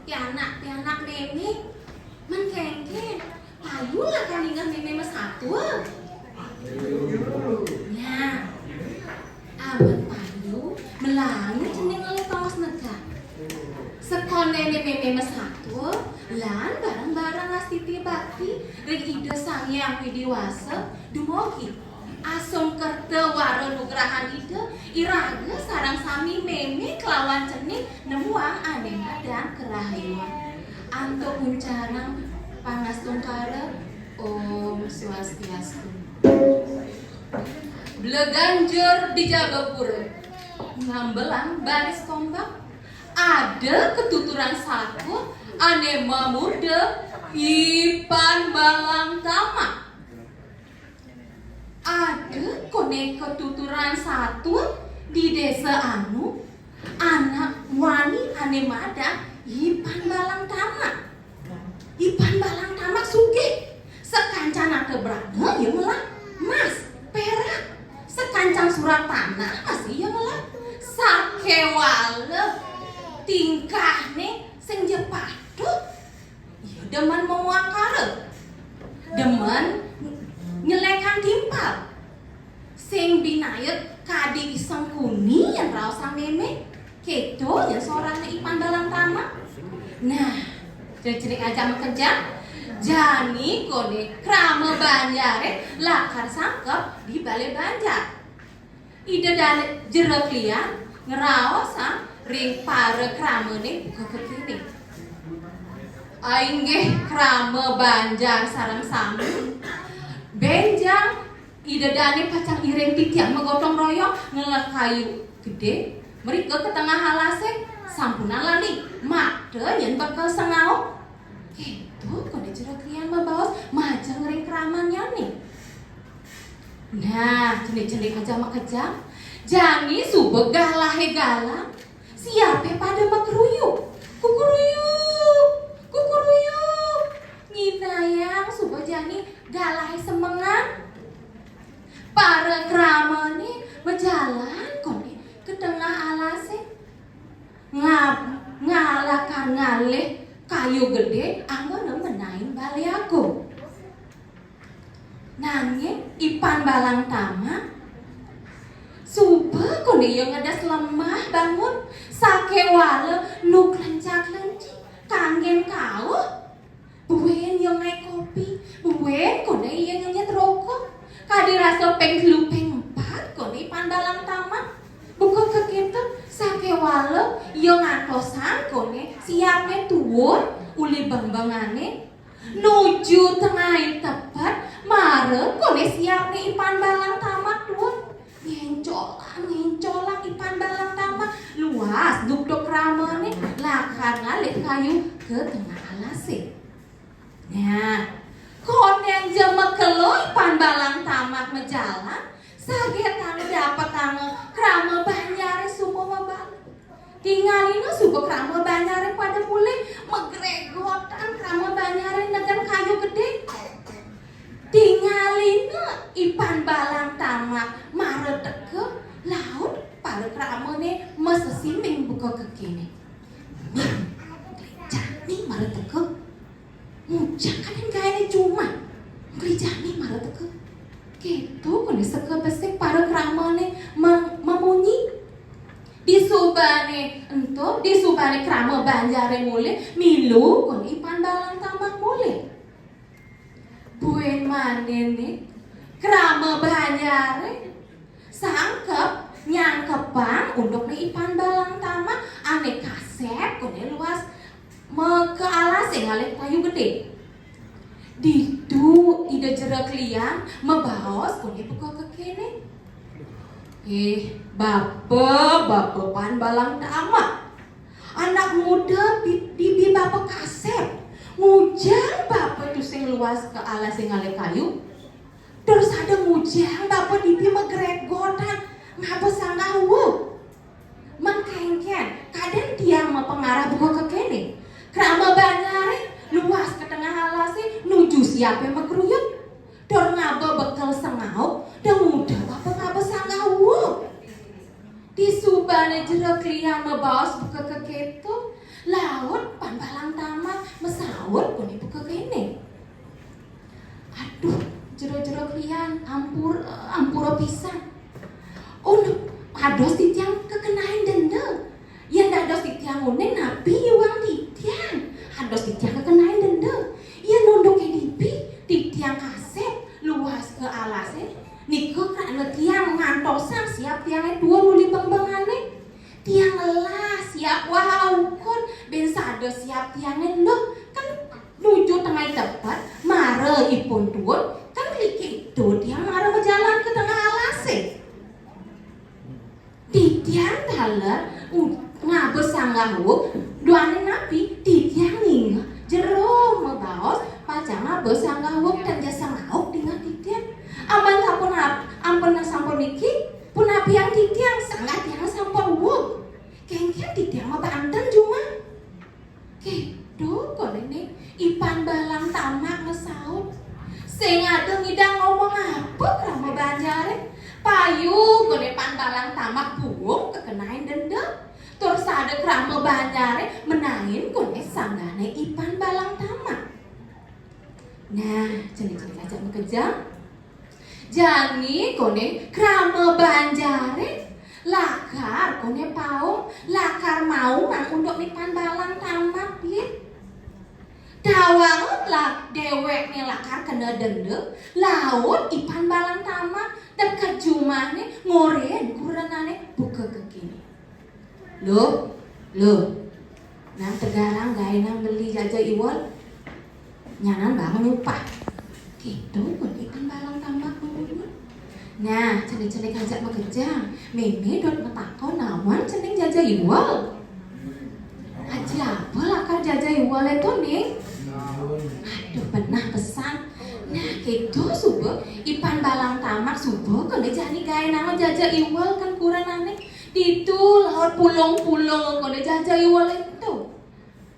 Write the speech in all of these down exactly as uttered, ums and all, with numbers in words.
Pianak-pianak mémé, men kéngkén, payu lakar ningeh mémé masatua. Nah, amun payu, melahina cening ngalih tongos negak. Sekondéné mémé masatua, lan bareng-bareng ngastiti bakti ring Ida Sang Hyang Widi Wasa, dumugi asung kerta wara nugrahan Ida, iraga sareng sami mémé kelawan cening nemuang ané madan karahayuan. Antuk uncarang pangastungkara, Om Swastiastu. Bleganjur di Jabapura, ngambelang baris tombak, ada katuturan satua ané mamurda I Pan Balang Tamak. Ada koné katuturan satua di désa anu, anak muani ané madan I Pan Balang Tamak. I Pan Balang Tamak sugih. Sakancan nata brana ia ngelah emas, pérak. Sakancan surat tanah masih ia ngelah. Sakéwala tingkahné sing ja patut. Ia demen mamuangkara. Demen nyelékang timpal. Sing binaya kadi iseng kuni yén raosang mémé. Kéto yén sorahné I Pan Balang Tamak. Nah, cenik-cenik ajak makejang. Jani koné krama banjaré lakar sangkep di balé banjar. Ida Dané Jero Klian ngraosang ring para kramané buka kéné. Inggih krama banjar sareng sami. Bénjang Ida Dané pacang iring titiang magotong royong ngelah kayu gedé, mrika ka tengah alasé, sampunang lali, makta nyén bakal sangauk. Kéto koné Jero Klian mabaos majeng ring kramannyané. Nah, cenik-cenik ajak makejang, jani suba galahé galang, siapé pada makruyuk. Kukuruyuk, kukuruyuk. Nyinayang suba jani galahé semengan. Para kramané majalan koné ka tengah alasé. Ngab-, ngalakar ngalih kayu gedé anggona menain balé agung. Nanging I Pan Balang Tamak suba koné ia ngedes lemah bangun, sakéwala nu klencak-klenci, kanggén kauh. Buin ia ngaé kopi, buin koné ia ngenyet rokok. Kadi rasa ping telu ping empat koné I Pan Balang Tamak. Buka kéto, sakéwala ia ngantosang koné siapné tuun uli bengbengané. Nuju tengahing tepet, mara koné siapné I Pan Balang Tamak tuun. Ngéncolang, ngéncolang I Pan Balang Tamak. Luas duk-duk kramané, lakar ngalih kayu ka tengah alasé. Nah, kondén ja makelo I Pan Balang Tamak majalan, saget tanga dapetanga krama banjaré suba mabalu. Tingalina suba krama banjaré pada mulih, magregotan krama banjaré negen kayu gedé. Tingalina I Pan Balang Tamak mara teka, laut para kramané masesimin buka kéné. Ning, jani mara teka. Mujang kadén gaéné jumah. Mengkeli jani mara teka. Kéto koné seka besik para kramané mem-, mamunyi. Disubané ento, disubané krama banjaré mulih, milu koné I Pan Balang Tamak mulih. Buin maniné, krama banjaré sangkep nyangkepang undukné I Pan Balang Tamak ané kasép koné luas ma-, ka alasé ngalih kayu gedé. Ditu Ida Jero Klian mabaos koné buka kéné. "Eh, bapa, bapa Pan Balang Tamak. Anak muda bi-, dibi bapa kasép. Ngujang bapa tusing luas ka alasé ngalih kayu. Terus ada ngujang bapa dibi magregotan ngaba sanggah uug. Mengkengken, kadén tiang mapangarah buka kéné. Krama banjaré luas ka tengah alasé nuju siapé makruyuk. Tur ngaba bekel sangauk, da nguda bapa ngaba sanggah uug." Disubané Jero Klian mabaos buka kéto, laut Pan Balang Laut koné buka kéné. Aduh, jero-jero klian, ampur, ampura pisan. Oh, no, pados titiang kekenain denda. Yén dados titiang uning, napi iwang titiang? Pados titiang kekenain denda. Yén nunduké dipi, titiang kasép, luas ka alasé. Nika krana tiang ngantosang siap tiangé tuun uli bengbengané. Tiang ngelah siap wah ukun, bén sada siap tiangé luh. Kan nuju tengah tepet, mara ipun tuun, kan kéto tiang mara majalan ka tengah alasé. Titiang taler, u-, ngaba sanggah uug, duaning napi, titiang ningeh jero mabaos, pacang ngaba sanggah uug, tan ja sangauk dingeh titiang. Aman sampun ap-, ampun sampun niki, punapiang titiang, sanggah tiang sampun uug. Kéngkén titiang mabanten jumah. Kéto koné né, I Pan Balang Tamak masaut. Sing ada ngidang ngomong apa krama banjaré. Payu koné Pan Balang Tamak buung kekenain denda. Tur sada krama banjaré menain koné sanggahné I Pan Balang Tamak. Nah, cenik-cenik ajak makejang. Jani koné krama banjaré lakar koné paung, lakar maungang unduk I Pan Balang Tamak, yé. Tawang lah déwékné lakar kena denda, laut I Pan Balang Tamak, deket jumahné ngorahin kurenané buka kekéné. Luh, luh. Nang tegarang gaénang meli jaja iwel. Nyanan bang nyupah. Kéto koné I Pan Balang Tamak bubungut. Nah, cenik-cenik ajak makejang. Mémé dot matakon nawan cening jaja iwel. Aji apa lakar jaja iwelé to, Ning? Aduh, benah pesan. Nah, kéto suba I Pan Balang Tamak suba koné jani gaénanga jaja iwel kan kurenané. Ditu laut pulung-pulung koné jaja iwelé to.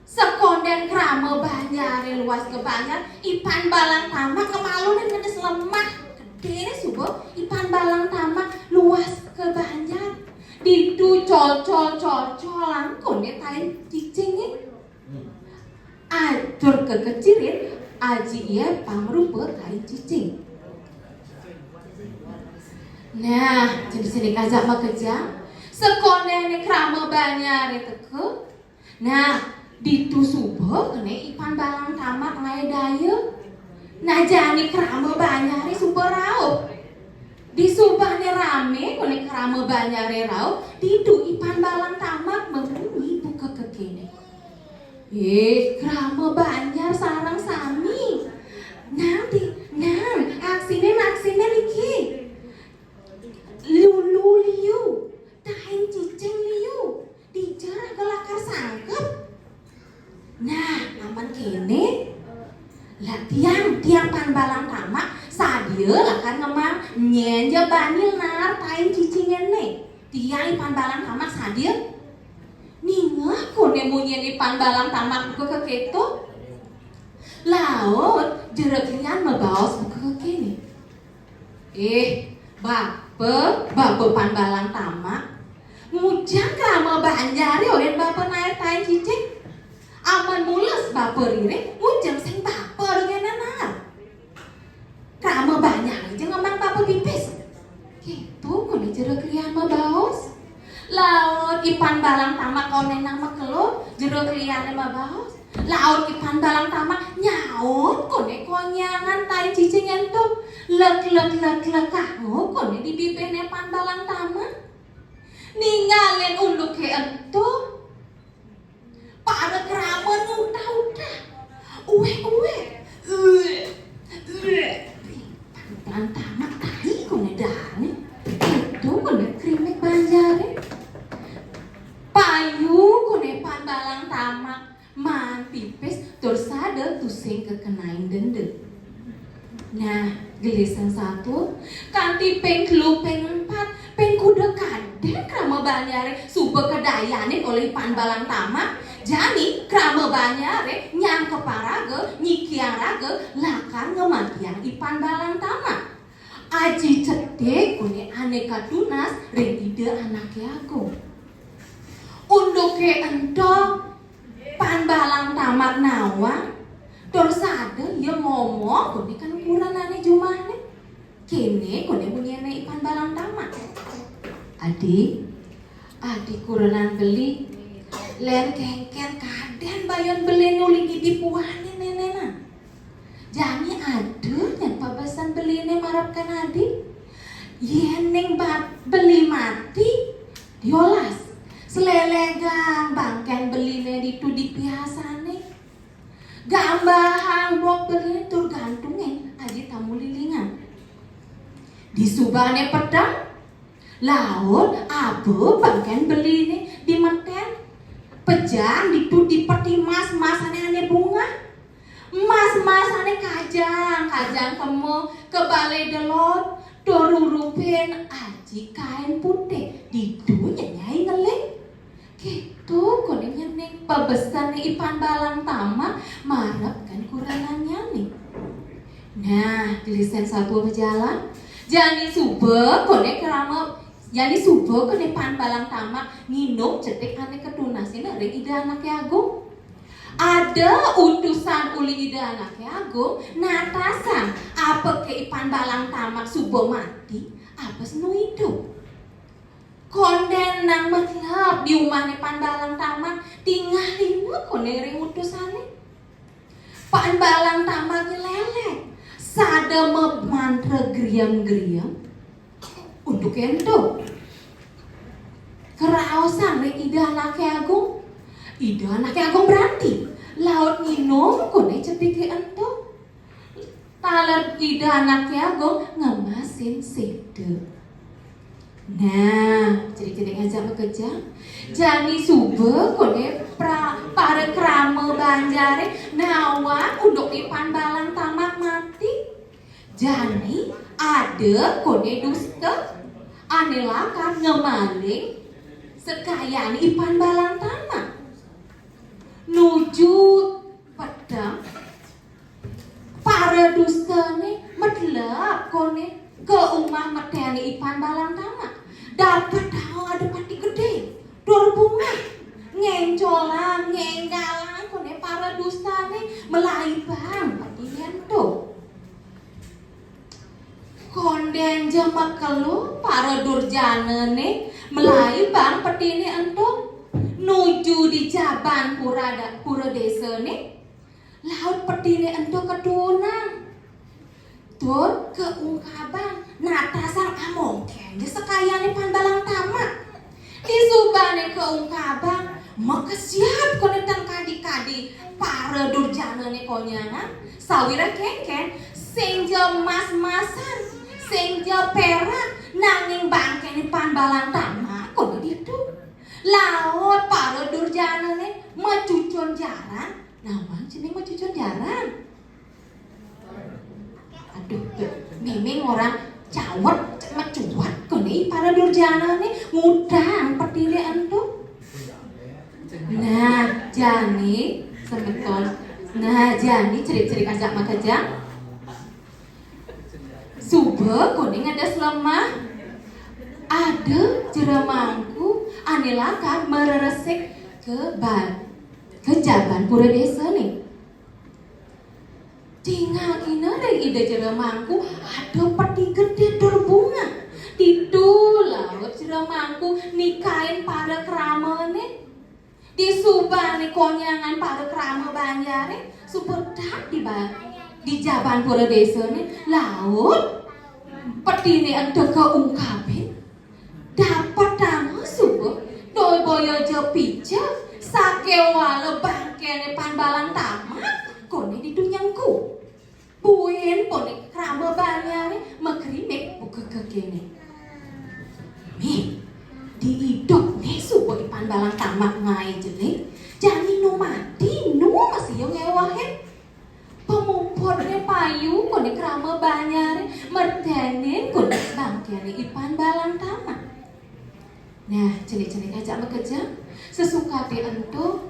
Sekondén krama banjaré luas ka banjar, I Pan Balang Tamak ngemalunin ngedes lemah. Gedéné suba I Pan Balang Tamak luas ka banjar. Ditu col-col-col-colan koné tain cicingé. Atur kekecirin aji ia pangrupa tain cicing. Nah, cenik-cenik ajak makejang, sekondéné krama banjaré teka. Nah, ditu suba koné I Pan Balang Tamak ngaé daya. Nah, jani krama banjaré suba rauh. Di subané ramé koné krama banjaré rauh, ditu I Pan Balang Tamak mamunyi buka kekéné. Eh, krama banjar sareng sami. Nang di, nang, aksiné, aksiné niki. Lulu liu, tain cicing liu. Dija raga lakar sangkep. Nah, aman kéné. Lah tiang, tiang Pan Balang Tamak, sadia lakar ngemang nyén ja bani naar tain cicingé né. Tiang I Pan Balang Tamak sadia. Ningeh koné munyin I Pan Balang Tamak buka kekéto. Laut jero klian mabaos buka kekéné. Eh, bapa, bapa Pan Balang Tamak. Ngujang krama banjaré olih bapa naé tain cicing. Aman mules bapa riring, ngujang sing bapa riring naar. Krama banjaré ja ngemang bapa pipis. Kéto koné jero klian mabaos. Laut I Pan Balang Tamak koné nang makelo, jero kliané mabaos. Laut I Pan Balang Tamak nyaut koné konyangan tain cicing ento. Lek, lek, lek, lek, kanggo koné di bibihné Pan Balang Tamak. Ningalin unduké ento. Para krama nutah-utah. Uéh, uéh. Uéh, uéh. Pan Balang Tamak tai koné dané. Kéto koné krimik banjaré. Payu koné Pan Balang Tamak. Maan pipis tur sada tusing kekenain denda. Nah, gelisan satua, kanti ping telu, ping empat, ping kuda kadén krama banjaré suba kadayanin olih Pan Balang Tamak. Jani krama banjaré nyangkepang raga, nyikiang raga, lakar ngamatiang I Pan Balang Tamak. Aji cetik koné ané katunas ring Ida Anaké Agung. Unduké ento Pan Balang Tamak nawang, Tur sada ia ngomong koné kan kurenané jumahné. Kéné koné munyiné I Pan Balang Tamak. "Adi, adi kurenan beli, lén kéngkén kadén bayon beliné uli didipuané nénénan. Jani ada nyén pabesen beliné marepkan adi. Yén ning ba-, beli mati, diolas. Slélégang bangkén beliné ditu dipiasané. Gambahang bok beliné tur gantungin aji tamulilingan." Disubané peteng, laut aba bangkén beliné dimetén. Pejang ditu dipeti mas-masané ané bungah. Mas-masané kajang, kajang kema ka balé delod, tur rurupin aji kain putih, ditu nyenyai ngeling. Kéto koné nyening pabesenné I Pan Balang Tamak marepkan kurenannyané. Nah, gelisén satua majalan. Jani suba koné krama, jani suba koné Pan Balang Tamak nginum cetik ané katunasin ring Ida Anaké Agung. Ada utusan uli Ida Anaké Agung, natasang, apaké I Pan Balang Tamak suba mati, apa nu idup. Kondén nang metleb di umahné Pan Balang Tamak, tingalina koné ring utusané. Pan Balang Tamak nyelélek, sada mamantra griem-griem, untuk ento. Keraosan ring Ida Anaké Agung. Ida Anaké Agung berarti. Laut nginum koné cetiké ento. Taler Ida Anaké Agung ngemasin seda. Nah, cerik-cerik ajak makejang. Jani suba koné pra-, para krama banjaré nawang unduk I Pan Balang Tamak mati. Jani ada koné dusta ané lakar ngemaling sekayané I Pan Balang Tamak. Nuju peteng, para dustané metleb koné ka umah meténé I Pan Balang Tamak. Dapet tau ada peti gedé, tur bungah. Ngéncolang, ngénggalang koné para dustané melaibang petiné ento. Kondén ja makelo para durjanané melaibang petiné ento nuju di jaban pura da-, pura désané. Laut petiné ento katuunang. Tur kaungkabang, natasang amongkén ja sekayané Pan Balang Tamak. Disubané kaungkabang, makesiab koné tan kadi-kadi para durjanané konyangan, sawireh kénkén, sing ja mas-masan, sing ja pérak, nanging bangkéné Pan Balang Tamak koné ditu. Laut para durjanané macucun jaran, nawang cening macucun jaran. Aduh, mémé orang cawet, macuat koné para durjanané ngutang petiné ento. Nah, jani semeton. Nah, jani cerik-cerik ajak makejang. Suba koné ngedes lemah. Ada jero mangku ané lakar mareresik ka ba-, ka jaban pura désané. Tingakina ring Ida Jero Mangku ada peti gedé tur bungah. Ditu laut Jero Mangku nikain para kramané. Disubané konyangan para krama banjaré, suba dak di ba-, di jaban pura désané, laut petiné ento kaungkabin. Dapetanga suba, boya ja pica, sakéwala bangkéné Pan Balang Tamak, koné ditu nyengku. Buin koné krama banjaré makrimik buka ka kéné. Méh, diidupné suba I Pan Balang Tamak ngaé jelék, jani nu mati, nu masih ia ngéwahin. Pamuputné payu koné krama banjaré, merténin koné bangkéné I Pan Balang Tamak. Nah, cenik-cenik ajak makejang, sesukaté ento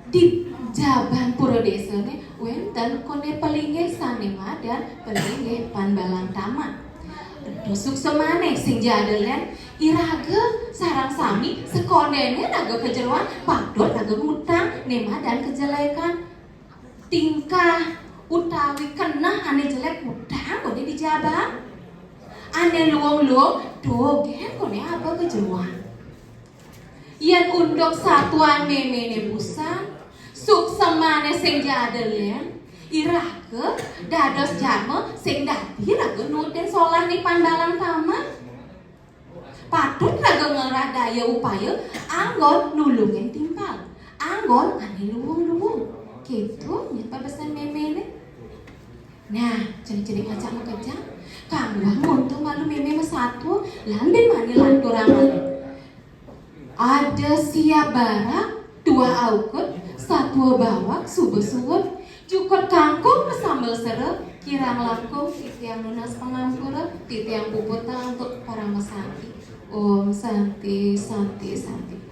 di jaban pura désané wénten koné palinggih sané madan palinggih Pan Balang Tamak. Ento suksmané sing ja ada lén, iraga sareng sami sakondéné raga kajeroan patut raga ngutang né madan kajelékan. Tingkah utawi keneh ané jelék kudang koné dijabang. Ané luung-luung dogén koné aba ka jeroan. Yén unduk satuan méméné busan, suksemané sing jadelén, iraga dados jalma sing dadi raga nutin solah nipan dalang taman. Patut raga ngerah daya upaya anggon nulungin timpal, anggon ané luung-luung. Kéto nyén pabesen méméné. Nah, cenik-cenik ngajak makejang, kangguang monto malu mémé masatua, lan bin mani lanturang malih. Ada siap barak, tuah aukud, satua bawak, suba suud, jukut kangkung masambel sera, kirang langkung titiang nunas pangampura, titiang puputang antuk parama santi. Om Santi, Santi, Santi.